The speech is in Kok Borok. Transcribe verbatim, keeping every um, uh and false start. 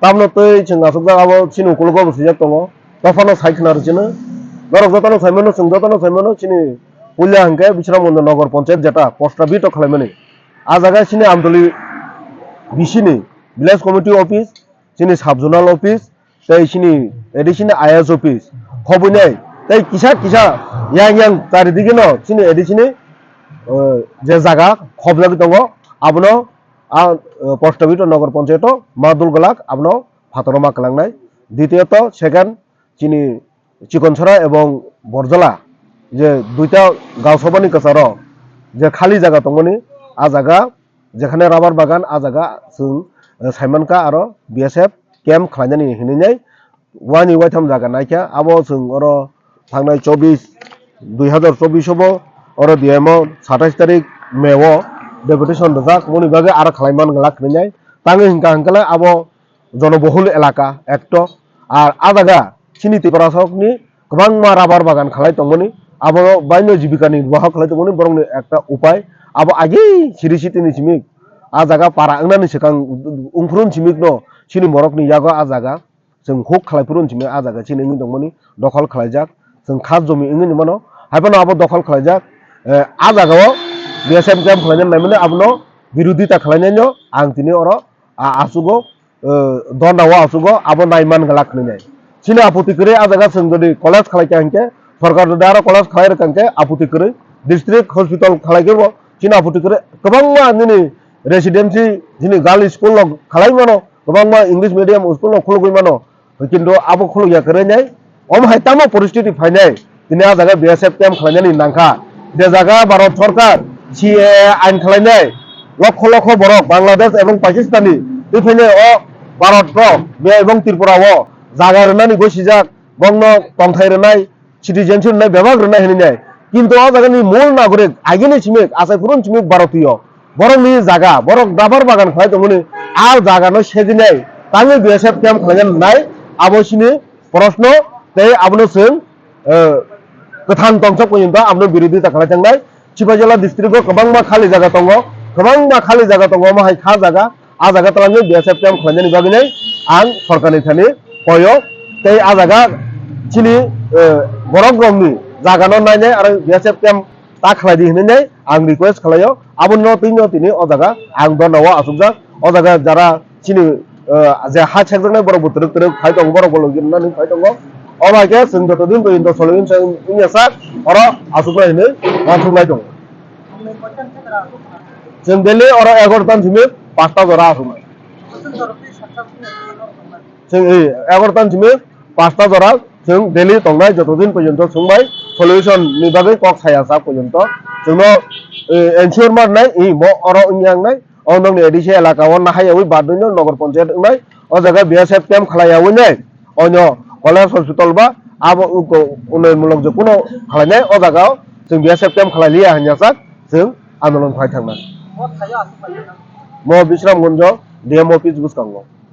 Tamno tei chwng aswkjak abo chini ukologo bo swijak tongo. Dophano sai khna rw chini. Norok jotono sai mano, chwng jotono sai mano, chini puila hwnkhe Bisramganj Nogor Panchayat jeta posta bito khlaimani. A jaga chini Amtoli B C ni village committee office, chini sub zonal office, tei chini A D C ni I A S office. Khobwinai tei kisa kisa yang yang charidigeno chini A D C ni, eh, je jaga khobjagwi tongo, abono a, eh, posta bito Nogor Panchayat o ma dul glak abono phataro ma kwlangnai. Ditiyoto second chini Chikonsora ebong Borjala je duita gaosabani kwcharo je khali jaga tongmani, a jaga jekhane rubber bagan, a jaga chwng, eh, saimankha aro B S F camp khlainani hinwi nai. Wani waitham jaga naikha, abo chwng oro thangnai chobbish, dui hazar chobbish o bo oro D M o satais tarik May o deputation rwjak, moni bagwi aro khlai man glak hinwi nai. Tangwi hwnkha hwnkhe abo jonobohul elaka ekto. Ar a jaga chini Tiprasokni kwbangma rubber bagan khlai tongmani, abo baino jibikani wahak khlai tongmani borokni ekta upai. Abo agi siri sitini simi a jaga para wngnani swkang ungphuru simikno chini borokni yago a jaga chwng huk khlai phuru simi a jaga chini wngwi tongmani dokhol khlaijak. Chwng khas jomi wngwi mano, hai phano abo dokhol khlaijak. Eh, a jaga o B S F camp khlainani naimani abono birodita khlainaino ang tini oro a-, achugo, eh, dona o achugo abo naiman glak hinwi nai. Chini aputi kwrwi a jaga chwng jodi college khlai kha hinkhe, sorkar jodi aro college khlai rwkha hinkhe aputi kwrwi, district hospital khlai khe bo chini aputi kwrwi kwbangma nini residency chini girls school rok khlai mano, kwbangma English medium school rok khulugwi mano. Kintu abo khulukya kwrwi nai. Omo hai tamo poristiti phainai, tini a jaga B S F camp khlainani nangkha. Je jaga Bharat Sarkar C A A ain khlainai, lokho lokho borok Bangladesh ebong Pakistani twi phainai o Bharat o, be ebong Tripura o jaga rwnani gosijak, bongno tongthai rwnai, citizenship rwnai, bebak rwnai hinwi nai. Kintu o jagani mul nagorik, agini simik, achai phurun simik Bharotiyo. Borokni jaga, borok rubber bagan khlai tongmani, a jagano sejinai, tangwi B S F camp khlainani nai, abo sini proshno, tei abono chwng, eh, kwthang tongsa porjonto abono birodita khlai thangnai. Sipaijola district o kwbangma khali jaga tongo, kwbangma khali jaga tongo, omo hai kha jaga, a jaga twlangwi B S F camp khlainani bagwi nai ang sorkarni thani koyo, tei a jaga chini, eh, borok rokni jagano nainai aro B S F camp ta khlai di hinwi nai ang request khlaio. Abono twi no tini o jaga ang dona o achukjak. O jaga jara chini, eh, je ha chekjaknai borok bo twrwk twrwk phai tongo, borok bo logi rwnani phai tongo. O bai khe chwng joto din porjonto solution wngya sak oro achuknai hinwi uansuk lai tongo. Chwng daily oro egarotan simi pasta jora achuknai. Chwng, eh, egarotan simi pasta jora chwng daily tongnai, joto din porjonto chwng bai solution ni bagwi kok saya sak porjonto chwngno, eh, ensure marnai, eh, bo oro wngya wngnai. O nokni A D C elaka o nahaiyawi badwino Nogor Panchayat wngnai. O jaga B S F camp khlaiyawi nai. Onyo college hospital ba abo uko unnayonmulok je kuno khlainai o jaga o chwng B S F camp khlai liya hanya sak chwng andolon khai thangnai. Mo Bisramganjo D M office bwskango.